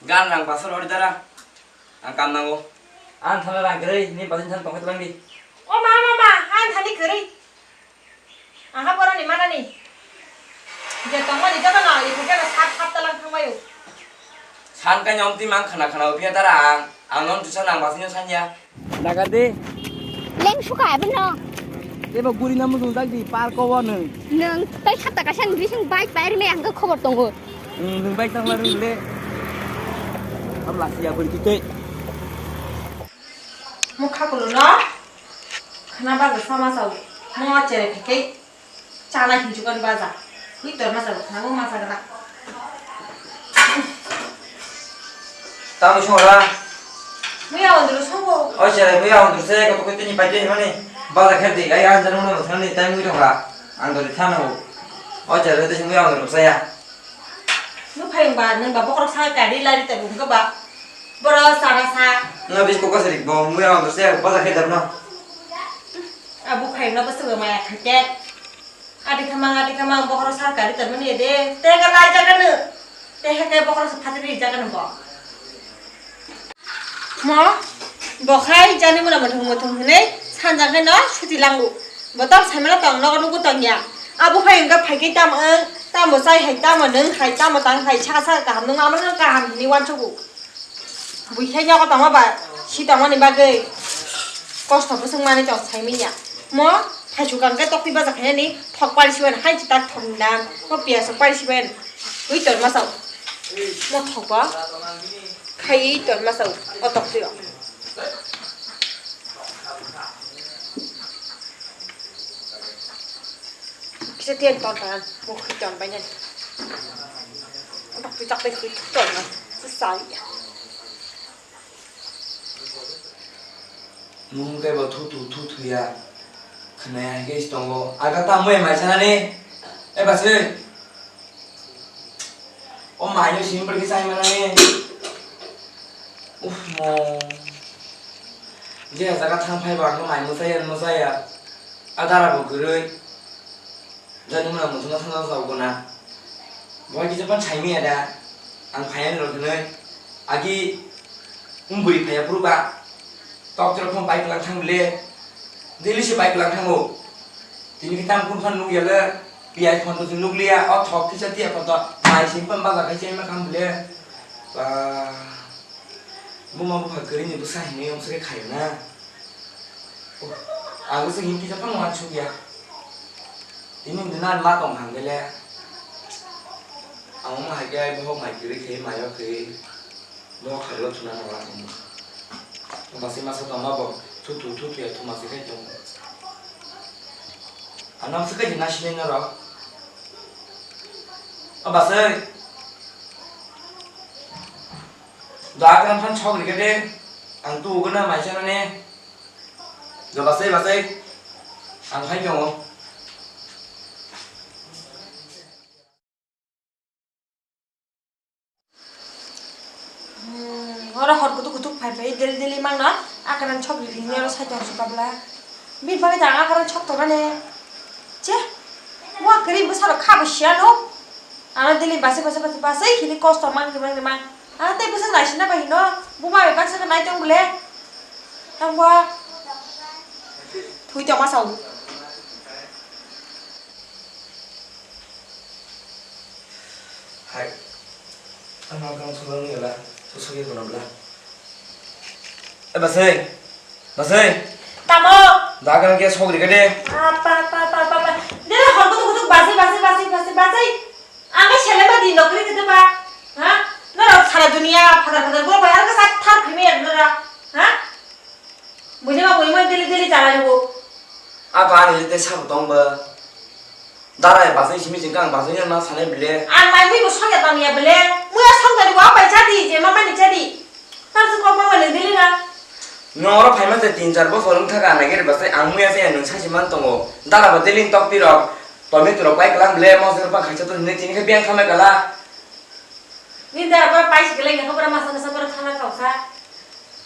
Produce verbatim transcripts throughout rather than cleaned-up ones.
Gan rang pasal hori dara. Ang kam nango. Ang thana rang kwrwi, ni bazin thana tongkhe twlang di. O ma, ma, ma, ang thani kwrwi. Ang ha boroni manani. Je tongmani jotono, iphikeno sat sat talang thangbaio. San kanya omtwi mang khana khana uphiya dara ang. Ang non tusa nang basino sanya. Daga de. Leng suka abo no. Eba guri namu jung jak di park o nwng. Nwng tai satta kaisa ni bising bike pai rimai ang khe khobor tongo. Nwng bike tangla rwng le. Abla siya guri tei. Mukha kulu no. Khna baja sama sao. Mo chere phikei. Chana hinchukani baja. Hui tor masa khna mo masa gana. Tamo songla. Muya ondro songo. O chere muya ondro se ko to kini pai de mani. Baja kher di ai an janu no thani tai mui thongla. Ang dori thano. O chere de muya ondro saya. Nung phai wngba, nung ba bokhorok sa kari lari ta wngkha ba. Boro sana sa. Nung bis kokasari bo, mui ang se baja khe darno. Abu phai wngna bwswk maya khaikhe. Adi khamang, adi khamang bokhorok sa kari ta mani de. Te ga lai jaga no. Te he kai bokhorok sa phatri jaga no bo. Mo, bo khai jani muna muthung muthung hinui sanjak khe no suti lango. Bo tong saimano tong nogo nugo tong ya. Abo hai wngkha phaikhe tamo wng, tamo chai hai, tamo nwng hai, tamo tang hai, saka saka kaham nung amo no kaham hinui uansugo. Bui khai nogo tongma ba si tongmani bagwi kosto bwswk manwi tong saimanya. Mo thaichukang khe tokti baja khainani thok pali sibaino hai chitak thok nang. Mo piyas rok pali sibaino ui tor masa. Mo thok ba. Khai ton masa o tok tiro. Kisa tiyan ton tan, mo khui ton banyan. Tok tu chak bai khui ton na, susai ya. Nung tei bo thu thu thu thu ya. Khwnai hai khe tongo. Aga ta mui mai sanani. E basi. O mai no simple khe sai manani. Uf mo. Je jaga thang phai ba ang mai mo saya mo saya. Adara bo gurui. Jani muna muchungma thangna jao guna. Bo kisa pan saimaya da. Ang phaiya ni rok hinui. Agi wng bwrwi phaiya phuru ba. Tok tok phano bike lang thang bile. Daily se bike lang thango. Tini kita ang kun phan nukya le. Piyaj phan to nukliya. O thok kisa tiya phan to. Mai sim pan baja khai chai ma kham bile. Ba. Buma bupha kwrwini bwsa hinwi yong swkhe khaio na. Ang bwswk hinwi kisa phano uansukya. Tini hwnkhe nani ma tong thang khe le. Ang wngma hai khe bohok mai kwrwi khe, maio khe. Bohok kharwi o thuna nang la tongma. Basi masa tongma bo thuthu thuthu ya thuma se khai tongo. Ano swkhe na sinai norok. O basai. Dwakran phan sok rikhe de, ang tu ugana mai chanane. Do basai basai, ang khai tongo. Hmm, oro hor kutuk kutuk phai phai daily daily mangno, akaran sok rikhe oro sai tong su kabla. Bini bagwi da ang akaran sok tongmani. Che, wa kwrwi bwsarok kha bo siya no. Ano daily basai basai basai basai hini kosto mang mang mang. Ano tei bwswk naisina bai hino. Buma bai baksa khe nai tong bole. Tang bo. Thui tong ma sao. Hai. Ano kang sulang ni la. Susuk ye kono bla. Eh, basai. Basai. Tamo. Dagan ke sok rikade. Apa, apa, apa, apa, apa. Dere hor kutuk kutuk basai, basai, basai, basai, basai. Ang selema di nokri kete ba. Ha? Norok sara dunia phadar phadar bo bayar ka sat thar phimi ya nora. Ha? Buina ma buima daily daily jala ribo. Apa ani te sabo tong ba. Dara ya basai simi jingkang basai na sanai bile. Ang mai mui bo songya tang ya bile. Muya song dari wa pai chadi je mama ni chadi. Tamswk kok mama nwng daily na. Nwng oro phaima se tin char bosor wng thaka nai gari basai ang muya se nwng sachi man tongo. Dara ba daily tok tirok. Tomi turok pai klang ble mo se pa khaisa to hinwi tini khe biyang khamai kala. Ni dara ba pai si klang khe bora masa masa bora thana thok sa.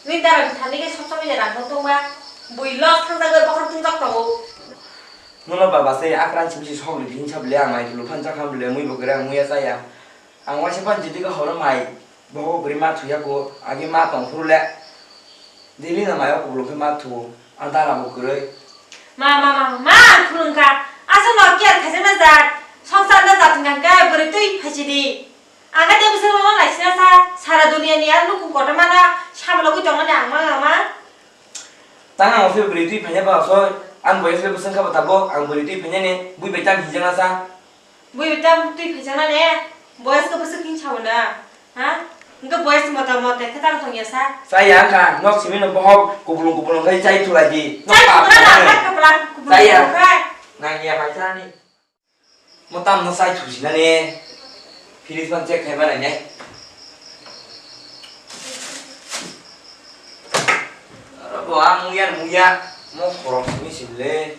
Ni dara thani khe sok sok ya rang tong ba. Bui los thang jago bokhor thung jak tongo. Nono ba basai akran chimsi sok ni hinsa ble ang mai tulu phan jak ham ble mui bo gra muya saya. Ang waisa pan jidi ka horo mai. Bo bwrwi ma thuya ko, agi ma tong phuru le. Daily na mayo kubulung khe ma thu, ang dara bo kwrwi. Ma, ma, ma, ma, ang phuru wngkha. Aswk no care khaijak na jak. Songsar na jak wngkha khe bwrwi twi phaisidi. Ang khe tei bwswk no naisina sa, sara dunia ni ar nukhung kotorma no samlogwi tongmani ang ma, ma. Tang ang office bwrwi twi phaina ba soi, ang boyes le bwswk kha ba tabok, ang bwrwi twi phaina ni, bui bai tang hijak na sa. Bui bai tang twi phaijak na ne, boyes ko bwswk king sao na, ha? Hingke boyes mota mota khe tang tong ya sa. Sa ya kha, nok simi no bohok, kubulung kubulung khai chai thulai di. Nok Chai pa thulai na, pa khai kapla, kubulung Sa ya. kubulung khai. Nang ya bai sa ni. Mo tam no sai thusi na ne. Finish man check khai ma nai ne. Aro bo a muya muya. Mo khorok simi sim le.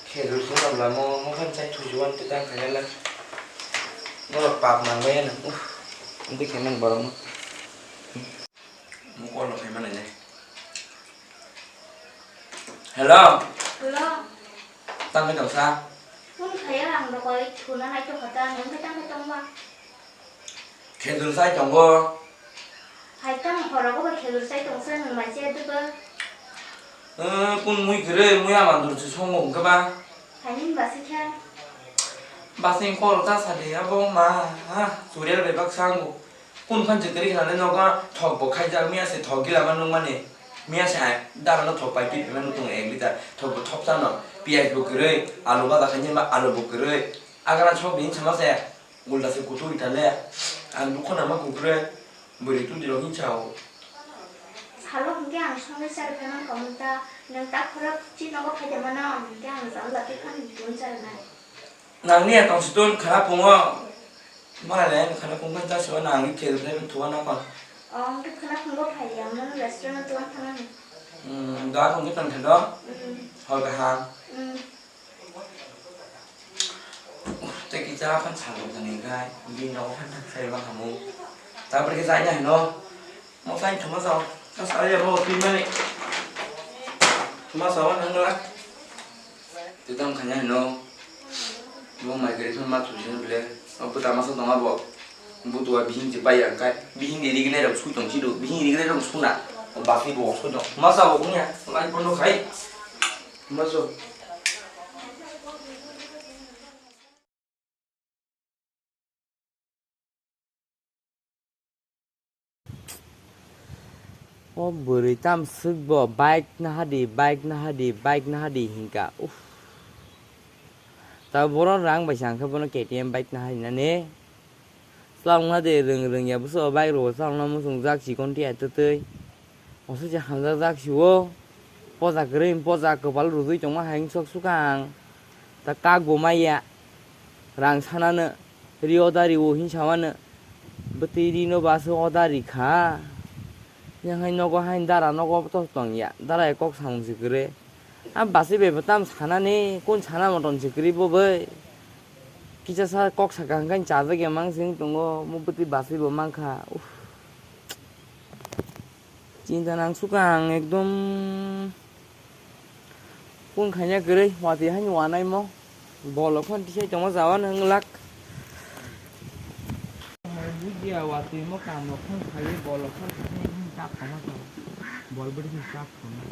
Khejur sung na bla mo, mo khan chai thusi wan te tang khai la. Mo rok pap nang bai na. Uff. Ndi khai man borok no. Mo call rok khai ma nai ne. Hello. Hello. Tang khai tong sa? Phone khaya ang rokoi thuna nai to khata, nang khai tang khai tong ma? Khejur sai tongo. Hai tang horo ko ba khejur sai tong sa nang mai che duba. Eh, kun mui kere, mui ama dur se songo hingke ba. Hai nin ba se kha. Ba se call ta sa de abo ma, ha, surel be bak sango. Kun phan chwtwrwi khnale nogo thok bo khaijak, miya se thok gila ma nukmani. Miya se ai dara no thok pai twi phima nutung ek liter. Thok bo thopsa no. Piyaj bo kwrwi, alu baja khainai ma alu bo kwrwi. Agana sok bini sama se ulta se kutu itale. Ang dukho nama kukre. Bwrwi tudi rok hinsa o. Salo hwnkhe ang songwi chari phai mankha mungta. Nwng tak phoro chi nogo phai de mano, hwnkhe ang jala twi phano tun chari nai. Nangni ya tong si tun khana phungo. Mara le khana phung kan chasi wa nangni khel le thuwa na kon. Oh, hwnkhe khana phungo phai ya, mano restaurant tuan thangani. Hmm, da tong si tun khado. Hmm. Hol ka ha. Hmm. Tei kisa phan salo tani kai, bini nogo phan thang sai ma hamu. Tabri kisa anya hino. Mosai thuma sao, ka sao ya mo twi mani. Thuma sao nang la. Twi tang khanya hino. Bo mai kari thun ma thu jin bile. O buta masa tong abo. Butua bihing je pai ya kai. Bihing de rignai rok sui tong chido. Bihing rignai rok suna. O basi bo sui tong. Masa bo kunya. Lai pono khai. Maso. O bwrwi tam swk bo bike naha di, bike naha di, bike naha di hinka. Uff. Ta bono rang bai sa hwnkhe bono K T M bike naha di nani. Chwla wngna de rwng rwngya bwswk bike rwgo chwla wngna muchungjak chikon tiya twtwi. Oso se hamjakjak sio. Poja kwrwi, poja kwpal rwjwi tongma hai wng sok sukha ang. Ta kak bo maya. Rang sanano. Ri oda rio hin samano. Bwtwi rino baso oda rikha. Yang hai nogo hai dara nogo to tongya. Dara kok samung si kwrwi. A basi bai bo tam sanani, kun sana motom si kwrwi bo bai. Kisa sa kok saka hwnkhe chajak ya mang sing tongo, mo bwtwi basi bo mankha. Uff. Chinta nang sukha ang ekdom. Kun khanya kwrwi, watwi hani wanaimo. Bolo khon tisai tongo jawan wng lak. Bujiya watwi mo kam rok khon khaiwi bolo khon tisai hin chap tongma tong. Bol bwrwi hin chap tongma.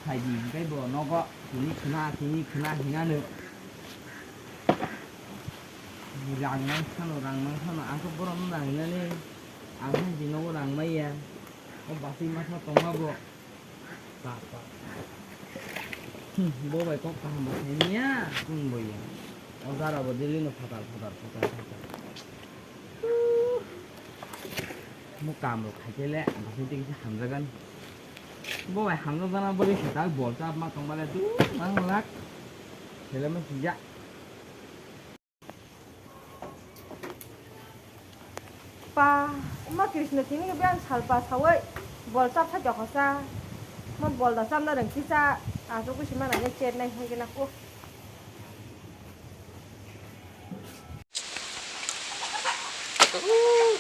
Phaidi hwnkhe bo nogo tini khwna, tini khwna hinano. Rang nang sano, rang nang sano, ang khe borom rang hinani, ang khe tini nogo rang maya. O basi masa tongma bo. Ba, ba. Hmm, bo bai kok kaham bo khaimya, chwng bo ya. O dara bo daily no phatar, phatar, phatar, phatar. Mo kam rok khai khe le, bwsai tei kisa hamjagan. Bo bai hamjakjana bo le kisa bol chap ma tong bale tu, mang lak. Khe le ma sija. Pa, ma Krishna tini ke biang salpa sawi bol chap sa jokho sa. Ma bol da chapna rang kisa, ajo kusi ma nai chet nai hai kena ko.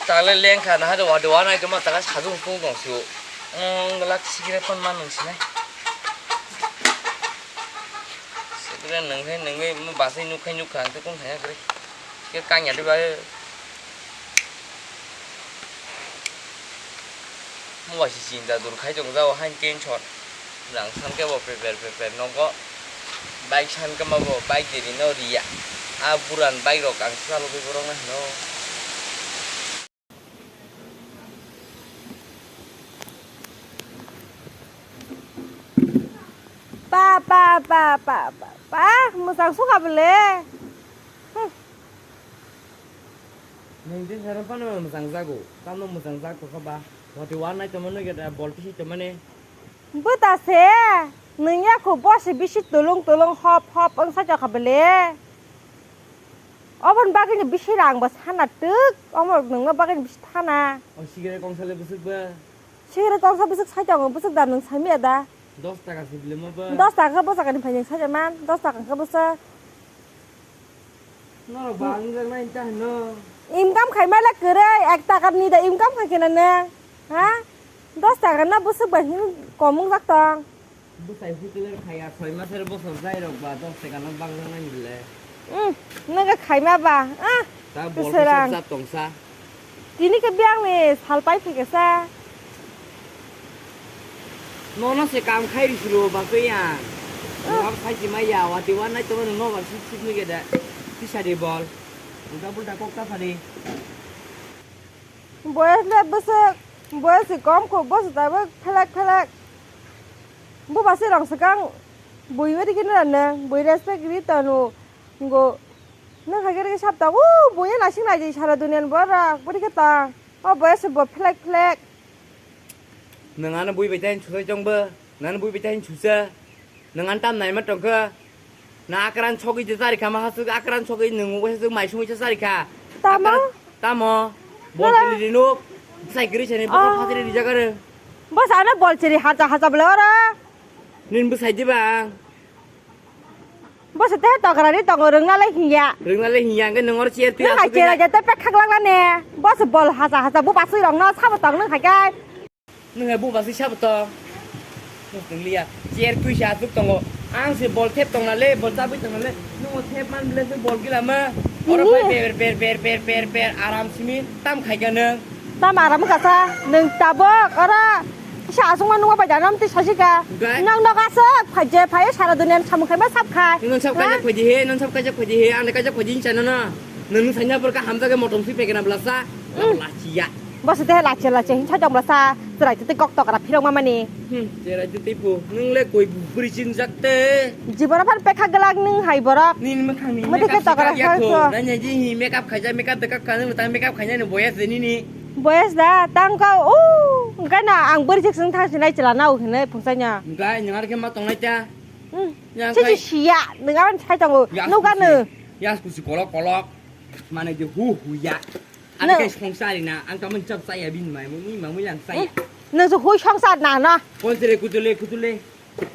Tale lengkha na hado wado wana ito ma tala sajung pung tong sio. Ong lak sikire pon man nung sinai. Nang khe nang bai mo basai nuk khai nuk kha, ang tei kung thangya kwrwi. Khe kangya de ba. Mo bai si chinta dur khai tong jao, hain tension. Rang san khe bo prepare prepare nogo. Bike san khe ma bo bike de rino riya. A buran bike rok ang chalogwi borok no hino. Pa, pa, pa, pa, pa, pa, mwchang sukha bwle. Hmm. Nwng tei saro phano mwchang jago, tamo mwchang jak tongkha ba. Watwi wanai tongmani gede bol tisi tongmani. Bwta se, nwng yakho bosi bisi tulung tulung hop hop wngsa tongkha bwle. Oboni bagwino bisi rang bo sana twk, omo nwngno bagwino bisi thana. O sigre kongsale bwswk ba? Sigre kongsa bwswk sai tongo, bwswk da nwng sai manya da? Dos taka se bile ma ba? Dos taka bo jagani phai nwng sai man, dos taka khe bwswk. Norok ba ang jak nai ta hino. Income khai male kwrwi, ek taka ni da income khai kena nwng. Ha? Dos taka na bwswk bai hin kom wng jak tong. Bwsai hutuler khaya soi maser bosor jai rok ba dos taka no bang nang nang bile. Hmm, nwng khe khaima ba, ah, ta bol Bwsarang. Bwsarang jat tongsa. Tini khe biyang ni sal pai phai khe sa. Nono se kam khai ri silo ba twi ang. Ah. Wap sai si mai ya, wati wan nai tongma no no ba sip sip ni gede. Tisa de bol. Ulta pulta kok ta sadi. Boyas le bwswk, boyas se kom kho, bwswk tabuk phelak phelak. Bo basi rang swkang bui wedi khe nang, bui respect ri tanu. Ngo, nang hai khe sap ta, o bui nasing nai di sara dunian borok, budi khe ta. O boyas se bo phelak phelak. Nang ano bui bai tain chulai tong bo. Nang bui bithai hinsusa. Nang antam naima tongkha. Na akran sogwi je charikha ma hasuk akran sogwi nung ugo hasuk mai sungwi se charikha. Tamo? Akran, tamo. Nara. Bolchiri rinuk. Bwsai kwrwi sani bwkha phasiri rijak aro. Bwsa ano bolchiri hacha hacha bwle oro. Nin bwsai diba ang. Bwsa te tokra ri tongo rwngna le hinya. Rwngna le hinya hwnkhe nung oro chair twi asuk. Nung hai chair jete pek khak lang lane. Bwsa bol hacha hacha bu paswi rokno sabo tong nung hai kai. Nwng hai buba si sabo tong. Nwng liya. Chair twi se asuk tongo. Ang se bol thep tong na le, bol chabwi tong na le. Nwng o thep man bile se bol gila ma. Oro pai per per per per per per aram simi tam khai ka nwng. Tam aram ka sa nwng tabok oro. Sa asung ma nungma bai janam ti sasi ka. Gai. Nwng nok asuk phai je phai sara duniya samung khai ma sap khai. Nwng sap kaijak phai di he, nwng sap kaijak phai di he, ang kaijak phai di hinsa no no. Nwng sanya por ka hamjak motom si pekena blasa. Lachiya. Bwsa te lachi lachi hinsa jong bwsa chwrai twi kok tokra phirok ma mani. Hmm, chwrai twi phu. Nwng le koi bwrwi chinjak te. Jibon aphan pekha glak nwng hai borok. Nini mwkhang ni. Mwtwi ke makeup tokra sika ya kho. Nanya ji hi makeup khaja makeup de kap kanu tang makeup khaja ni boyas de nini. Boyas da tang ka o. Gana ang bwrwi chik sing thang sinai chwla na u hinai phungsa nya. Ga nyangar ke ma tongnai ta. Hmm. Yang si kai. Si siya nwng aron sai tongo. Yas nuga kusi. Nw. Yas kusi kolok kolok. Mane je hu hu ya. Ani kai songsari na, ang tamon chap chaya bini mai, mui ma mui lang chaya. Nwng se hui songsar na no. Kon sere kutule kutule.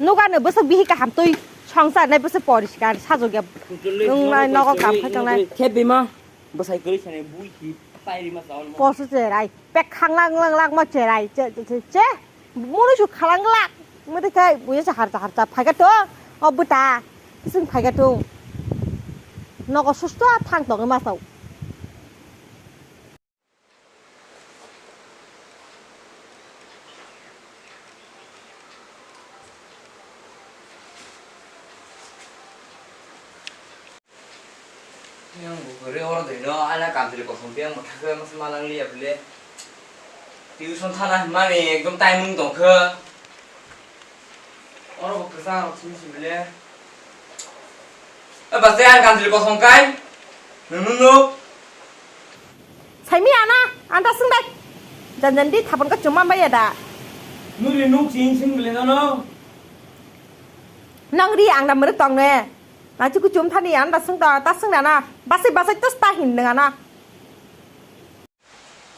Nuga no bwswk bihi kaham twi songsar nai bwswk poriskar sajogya. Kutule. Nwng nai nogo kam khai tongnai. Khe bima. Bwsai kwrwi sani bui si pairi ma saon. Posu cherai. Pek khang lang lang lang ma cherai. Che che che che. Munu su khalang glak. Mede kai buya sa harta harta phaika to. O buta. Sing phaika to. Nogo susto thang tong ma sao. Yang bukhuri oro dino ala kamchwlwi kosom biyang mwthakhe masa malang liya bwle. Tuition thana hwnmani ekdom timing tongkhe. Oro bo kwchang rok simi simi le. E bwsai ang kamchwlwi kosom kai. Nunu nuk. Saimi ana, anta swng dai. Jan jan di thapon ka chuma bai ya da. Nuri nuk ching sing bwle nono. Nang ri ang da muruk tong ne. Nang chi kuchum thani anta swng ta, ta swng da na. Basi basi tus ta hin nang ana.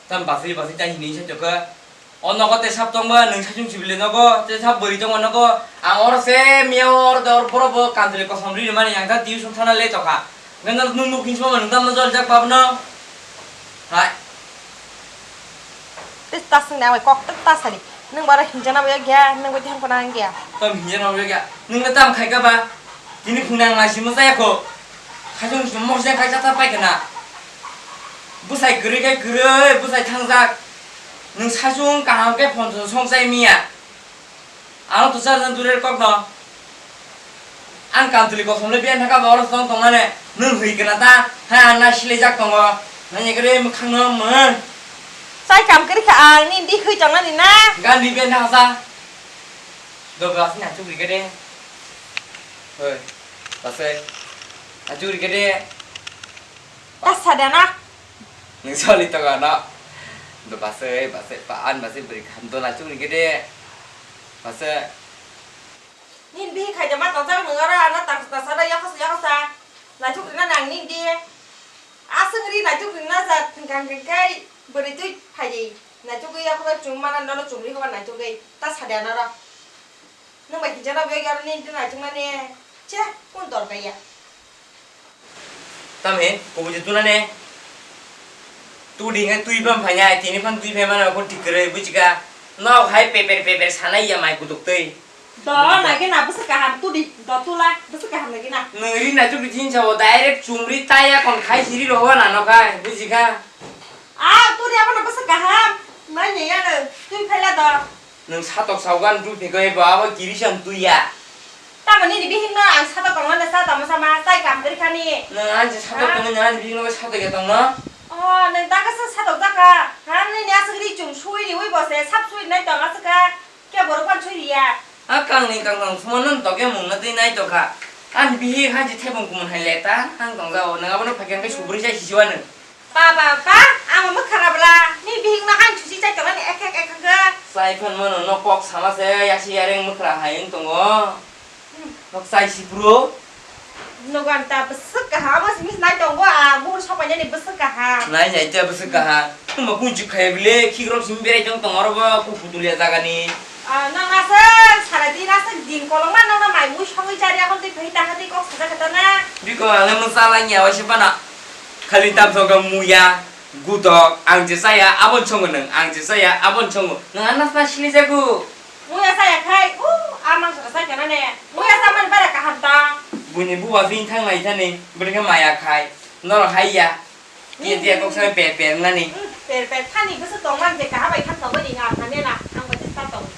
Tam basi basi ta hin ni sa choka. O nogo te sap tong ba nang sa chung sibile nogo, te sap bori tong nogo. Ang or se miya or dor boro bo kandre kosom ri mani ang ta diu sung thana le toka. Nang nang nuk hin suma nang tam jol jak bab no. Hai. Tis ta swng na wai kok ta ta sari. Nang bara hinjana wai gya, nang wai tiham kona gya. Tam hinjana wai gya. Nang na tam khai ka ba. Ini phunang nasi masa ya kho. Khajung sum mok jeng khai jata pai kana. Busai gurui khai gurui, busai thangjak. Nung sasung kaham khe phone song chai miya. Ano to sar jan durer kok no. Ang kantuli kosom le biyan thaka ba oro song tong mane. Nung hui kana ta. Ha, ang na silai jak tongo. Nanya kare mukhang no man. Chai kam kiri kha ang ni di hui tong nani na. Gan di biyan thaka sa. Do ba sini achuk ri kade. Hoi. Basai. Achuk ri kade. Ta sadana. Nung soli tongo no. Do basai, basai, pa an basai beri kham do na chukri gede. Basai. Nin bihi khai jama tong chak nung aro ano tang ta sada yakos yakos sa. Na chukri na nang nin di. Asung ri na chukri na sa thingkang kai beri tui phai di. Na chukri yakos chung mana no chukri ko na chukri. Ta sadana ro. Nung bai hinjana beg aro ni naitung nani che kun dor kaya. Tame kubuji tunane. Tu dinga tui pam phanya tini phan tui phe mana ko tikre bujika. Nok hai peper peper sanai ya mai kutuk tei. Do nagi na bwswk kaham tu di do tula bwswk kaham nagi na. Nung ri na tu bijin chao direct chumri taya kon khai siri rowa na no khai bujika. Ah tu di apa na bwswk kaham. Mai ne ya na tui phaila do. Nwng satok saugan twi phegwi bo abo kirisam twi ya. Tamo nini bihikno ang satok tongmani sa tamo sama chai kam kwrwi khani. Nwng ani se satok tongwi nwng ani bihikno satok ya tongno. Oh, nwng ta kasa satok jaka. Ha, nini aswk ri chum sui riwi bo se sap sui nai tong aswk kha. Khe borok phan sui riya. A kangni kangthang sumano tokhe mungna twi nai tokha. Ani bihik hansi thebung kumun hai leta ang tongjao. Nwng abono phaikhe hwnkhe subri chai sisiwano. Ba, ba, ba, ama mwkhra bwla, ni bihikno hain thusi chai tongnani ekhek ekhek khe. Chai phan mano no kok sama se yasi yareng mwkhra hai wng tongo. Hmm. Nok chai si bro. Nogo ang ta bwswk kaham, abo simi nai tongo, a buhur sopainani bwswk kaham. Nai nai ta bwswk kaham. Tuma kunchi khai bile, khikrok simi berai tong tongo oro bo, ku putulia jagani. Ah, nang aswk sara din aswk din kolokma nang na mai mui songwi chari akon twi phai ta hati kok saja kata na. Biko ang le mwsa lang ya waisa pana. Khali tam song kang muya, gutok, ang je saya, abon songo nang, ang je saya, abon songo. Nang anas na sili jago. Muya saya khai, uh, amang sara sai kana ne. Muya saman bara kaham ta. Buini buwa fin thang nai thani, bwrwkhe maya khai. Norok hai ya. Tiya tiya kok sai per per nani. Hmm, per per thani bwswk tongmani je kaha bai khan tongwi ring ang thani na, ang bai ta tong.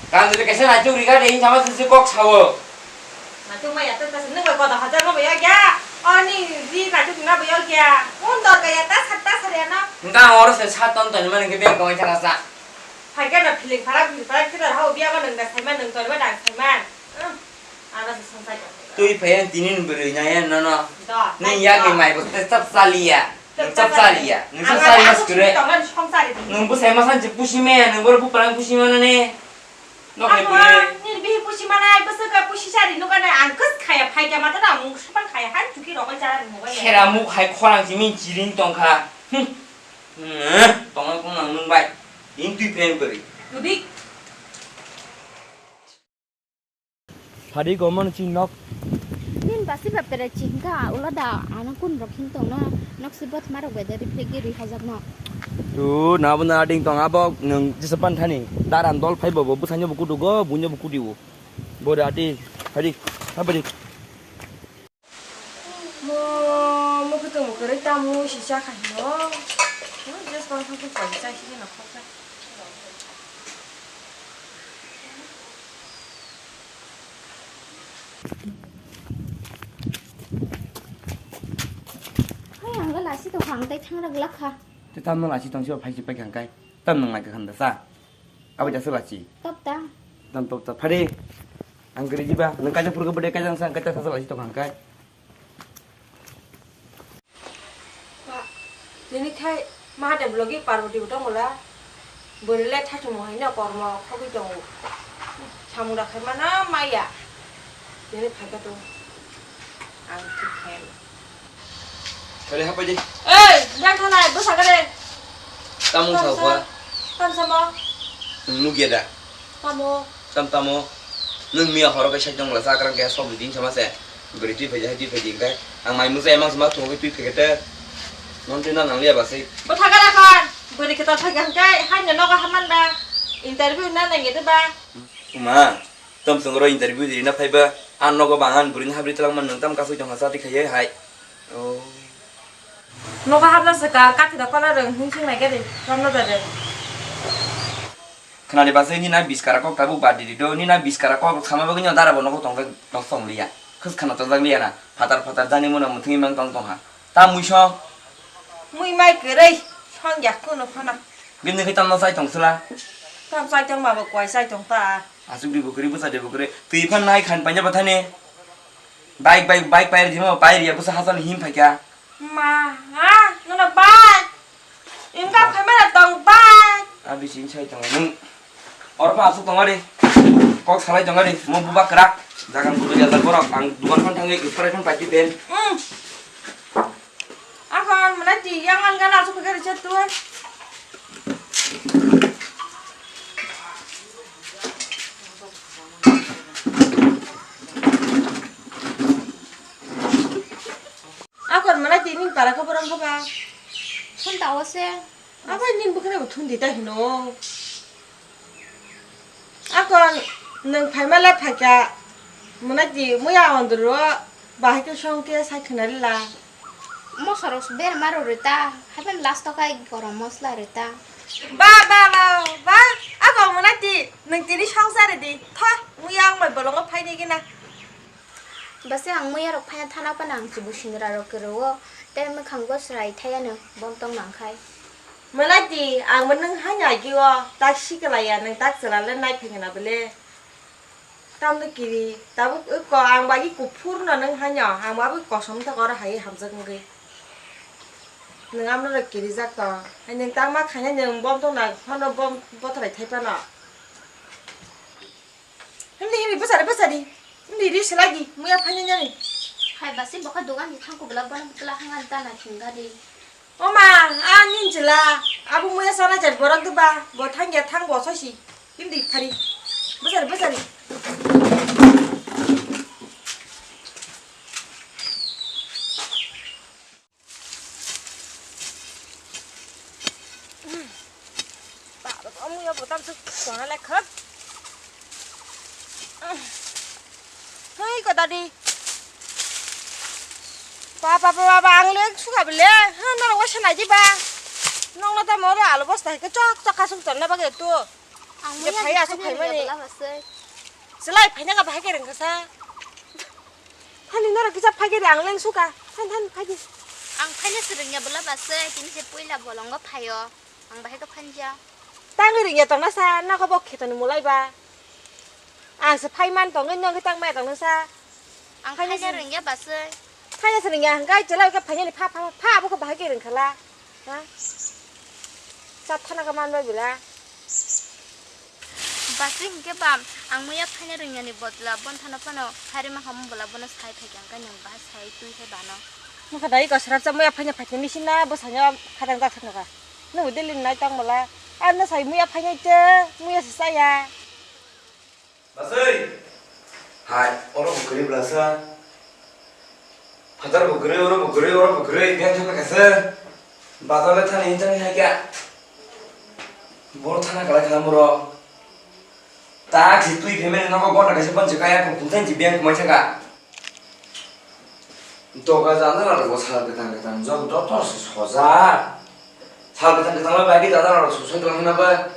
Kan je kaisa na chuk ri ga de, sama sisi kok sawo. Na chuk ma ya ta ta nang bai koda hajar no bai ya. O ni ri na chuk na bai ya. Un dor ga ya ta sat ta sar ya na. Nka oro se sat ton ton mani ke beng kawai thang sa. Phai ke na philik phara philik phara khe da hau biya ba nang da sai ma nang ton ma dang sai ma. Hmm. Ano se song sai. Twi phai ang tini ni bwrwi nai ang nono. Da, nini nai yak ni da. Mai bo te chap chaliya. Nung chap chaliya. Nung chap chali mas kure. Nung bo sai masan je pusi me, nung bor bu parang pusi mana ne. Nok ni bwrwi. Ni bihi pusi mana, bwswk ka pusi sari nung kana ang kus khaya phai kya mata na mung supan khaya han chuki rokoi chara ni mobile. Khera muk hai khorang si min chiring tongkha. Hmm. Tongo kung nang nung bai. Tini twi phai ang bwrwi. Dudik. Phadi gomon chini nok. Nin basi ba pere chingka ulada ano kun rok hin tongna nok si bot marok bai dari phegi ri hajak no. Tu na bo na ding tong abo nung jisa pan thani daran dol phai bo bo bwsanya bo kudu go bunya bo kudi bo. Bo da ti phadi ha bari. Mo mo kutung mo kere tamu si cha kha hino. Mo jes bang thang tu pai cha hi na khok. Hai, ang ga lasi to hang tai thang rak lakha. Te tam no lasi tong si phai si pai khang kai. Tam nang lai khanda sa. Abai jasa lasi. Top ta. Tam top ta. Phare. Ang gari jiba. Nang kaja purga bade kaja sa kaja sa lasi tong hang kai. Ba, tini khai Mahadev logi Parvati bo tongmula, bwrwi le thaithung hai no kormo khogwi tongo. Samung da khai mana maya. Tini phaikha to ang thik khai. Kare hapai di. Ei, yang thanai bwsa kare. Tamung sao ba. Tam samo. Nwng nugya da. Tamo. Tam tamo. Nwng miya horo kaisa tongla chakrang khe sok din sama se. Bwrwi twi phaidi hai twi phaidi hwnkhe ang mai mujai mang sima thungwi twi phekete. Non twi na nang liya basai. Bwtha gara kon. Bwrwi kwtal phai hwnkhe haino nogo haman ba. Interview na nang yede ba. Uma. Tom songro interview di rina phaiba, an nogo bang an burini habri twlang man nung tam kasui tongha chati khaiye hai. Oh. Nogo habna se ka, kathi da kola reng hung sing nai gari, ramno da de. Khna de basai ni na biskara kok tabuk ba di do, ni na biskara kok sama bagwi no dara bo nogo tong tong song liya. Khus khana tong liya na, phatar phatar jani mona muthung mang tong tong ha. Ta mui song. Mui mai kwrwi, song ya kuno phana. Bini khai tam no sai tong sula. Tam sai tong ma bo kwai sai tong ta. Asuk di bukri, busa di bukri. Twi phan nai khan panya bathani. Bike, bike, bike pair di ma, pair ya busa hasan him phakya. Ma, ha, nono bike. Imka phaimara tong bike. Abi sin sai tong nung. Orpa asuk tong ari. Kok salai tong ari. Mo buba krak. Jagan kudu ya borok. Ang dukan phan thangi, ispare phan pati pen. Hmm. Akhon mwnai ti yang an gana asuk khe risa tu. Akhon mwnai ti ning para khe borok khe ba. Phone ta o se. Abo nini bwkhwnai bo thun di ta hino. Akon nwng phaima le phaikha, mwnai di muya ondoro bahai khe song khe sai khna rila. Mosorok berma rw rita, haiphano last o khai gorom mosla rita. Ba, ba, ba, ba, abo mwnai di nwng tini song sa ridi, tho, muya wng bai bolongo phaini gina. Bwswk ang muya rok phaina thana phano ang chubu singra rok kwrwi o, tei mwkhang bo chwrai thai ano bom tong nang khai. Mwnai di, ang bo nwng haino agi o, tak siklai ya, nwng tak chwla le nai phai gana bwle. Tamni kiri, tabuk iko ang bai kuphur no nwng haino, ang bai kosom thok oro hai hamjak wngwi. Nwng amno rok kirijak tong, hai nwng tangma khaina nwng bom tong na phano bom bothrai thai phano. Hindi, hindi, bwsari, bwsari. Hindi, ri selai di, muya phanya nyani. Hai basi bokha dogan di thangko bwla bono bwla hanga dana thingga di. O ma, a nin jela, abo muya sana jar borok de ba, bo thangya thang bo sosi. Hindi, phari. Bwsari, bwsari. Baba, omo ya botam se kona le khak. Hei, ko dadi. Baba, baba, baba, ang le suka bile. Ha, nang wasa nai di ba. Nong na ta mo ba alo bosta ke chok chok kasung ton na ba ke tu. Ang je muya phai di asuk phai mani. Bela basai. Selai phai na ka bahai ke reng kasa. Thani norok kisa phai ke de ang leng suka. Than than phai di. Ang phaina se rengya bela basai, tini se puila bolongo phaio. Ang bahai ka phanja. Tang rengya tong na sa, na ko bok kheto ni mulai ba. Ang se phai man tong, nong tang mai tong na sa. Ang phaina se rengya basai. Phaina se rengya, hingkai chelai ka phaina ni pha pha pha abo ko bahai ke reng khala. Ha? Chat thana ka man bai bila. Basi hinkhe ba ang muya phaina rwngyani bodla bonthano phano phairima hamo bola bono sai phaikha, hwnkhe nwng bahai sai twi khe bano. Nokha dai ko srapsa muya phaina phaikhe misi na bwsanya khatang jak saknokha. Nwng daily nai tang bola. Ano sai muya phainai te muya se chaya. Basai. Hai, oro bo kwrwi bwlasa. Phatar bo kwrwi, oro bo kwrwi, oro bo kwrwi, beng thangna kaisa. Bazar le thani hinjani hai kya? Boro thana kalai khala moro. Tak si twi family nogo gona kaisa panchi kaya ko kuthai ji beng kumai thaka. Doga jana rok bo sal kwthang kwthang jok joto se soja. Sal kwthang kwthang bai bagwi jana rok susai tong hwnba.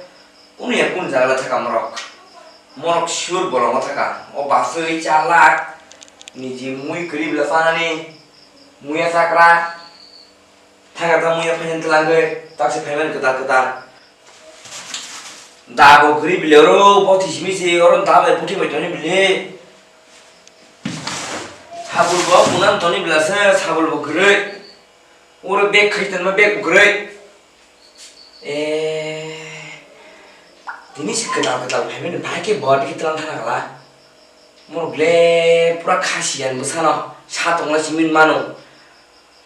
Kunu ya kunu jaga thaka morok. Morok sure bolongo thaka. O baswi chalak. Niji mui kwrwi bwla sanani. Muya chakra. Thaka ta muya phaina twlangwi. Taksi phaimani kwtal kwtal. Da bo kwrwi bile oro bothi simi se oro da bai bothi bai toni bile. Sabul bo kunan toni bile se sabul bo kwrwi. Oro bag khai tanma bag bo kwrwi. Eh, tini si kwtal kwtal phaimani bahai khe bo tiki tlang thana kala. Mo ble pura khasi yan bwsano sa tongla simi mano.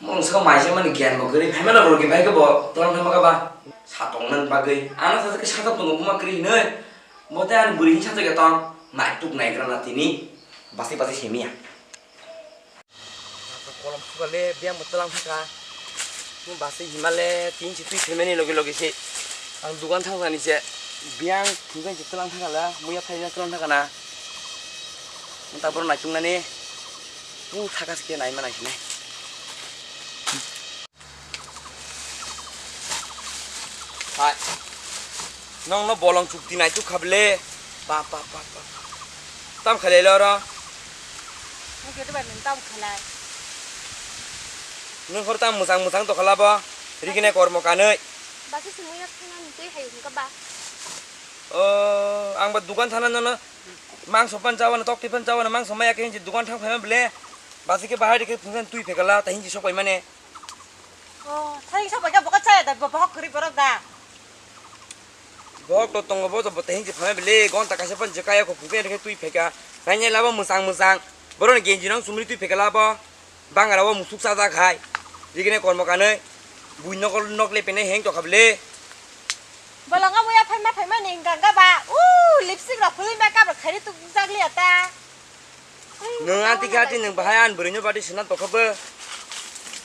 Mung saka maisa mani giyan bo kwrwi phaimano rwgwi bai khe bo tong thangma kha ba. Sa tong nang bagwi. Ano sa khe sa tong tongo buma kwrwi hinwi. Bo tei ani bwrwi hin sa tong ya tong. Naituk naigra na tini. Basi basi semiya. Kolom suka le biyang bo tlang thaka. Mung basi hima le tin si twi phaimani logi logi se. Ang dugan thang thani se. Biyang thungkhe se tlang thaka la. Muya phaina tlang thaka na. Wngta borok naichuknani. Pung thaka se khe naima naisinai. Hai. Nongno bolong chukti naituk kha bele. Pa, pa, pa, pa. Tam khalai lo ro. Nung khe to bai nung tam khalai. Nung hor tam musang musang to khala bo. Rikine kormo kanwi. Basi sumui yak thana nung tei hayu hung ka ba. O, ang ba dukan thana nono mangso pan chawa na tokti pan chawa na mangso maya khe hinji dukan thang phaima bele. Basi khe bahai de khe phungsan twi phekala ta hinji sok pai mane. Oh, thai sa bai ka boka chaya da bohok kri borok da. Bohok to tongo bo to botehing se phamai bele gonta kaisa phan je kaya ko phukhe rikhe twi pheka. Nainai labo musang musang. Boroni genji nang sumri twi pheka labo. Bangara o musuk sa jak hai. Rikine kormo kanwi. Bui nokol nok le pene heng tokha bele. Bolongo muya phaima phaima ni ganga ba. U lipstick rok phuli makeup rok khairi tuk jak liya ta. Nwng anti khe ati nwng bahai ani bwrwino bati swnam tokha bo.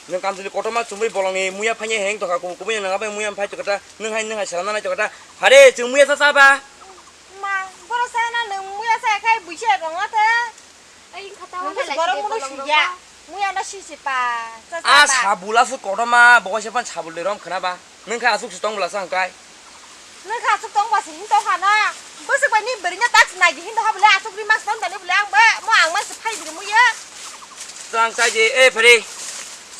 Nwng kamchwlwi kotorma chumui bolongni muya phainai heng tokha, kubui kubui nwng abai muya phai tokha ta, nwng hai nwng hai swnamna nai tokha ta. Hare chwng muya cha cha ba. Ma, borok sa na nwng muya cha khai buisi rong la the. Ai kha ta. Nwng wala borok lai muno bolong rok suya. Ba. Muya na si si pa. Cha cha. A ba. Sabula su kotorma bo se pan sabul de rom khna ba. Nwng kha aswk se tong bwla sa hwnkhe? Nwng kha aswk tong bwla se hin tong kha na? Bwswk bai ni bwrwi no tak nai di hin tong kha bwle aswk ri mas tong tani bwle ang ba mo ang mas phai bwrwi muya. Tang chai di, e phari.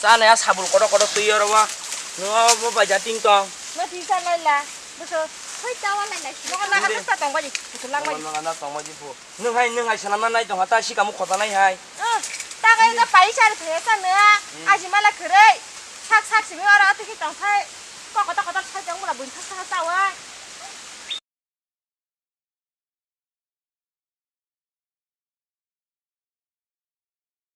Cha nai a sabul kotor kotor twi oro ba. Nwng o bo bai ja ting tong. No ti sa lai la. Bwswk thoi ta wa lai lai. Mo na ka ta tong ba di. Kutu lang ba di. Mo na ka tong ba di phu. Nwng hai, nwng hai swnamna nai tongkha, ta sikamo khotanai hai. Ah, ta khe ka paisa rw thaya sa nwng. Hmm. Aji mala kwrwi. Sak sak simi oro atwkhe tongthai. Kok kotor kotor sai tong mala buini sak sak chawi.